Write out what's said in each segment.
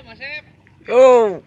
Yo.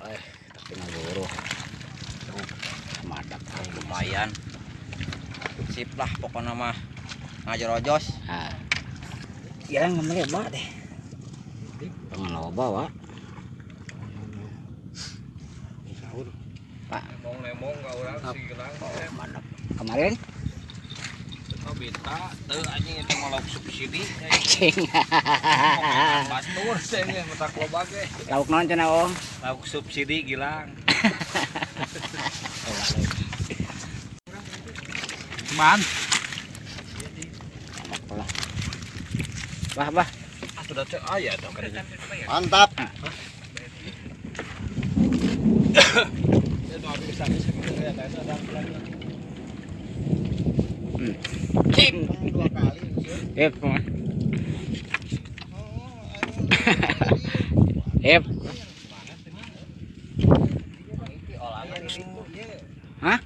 Eh, tapi ngaburu. Madap Lumayan. Sip lah pokoknya mah ngajerojos. Ah, Ya nggak lebar deh. pengen loba, Wak. Pak, Lemong-lemong ka urang si gelang. oh, mantap. Kemarin Oh beta, teu anjing itu mah lauk subsidi. anjing. Batur teh ge matak loba ge. Lauk naon cenah, Om? Lauk subsidi gilang. Cuman Mantap lah. Bah, bah. atuh da teh aya dong kadinya. Mantap. Sip. Dua kali. Sip. Sip. Hah?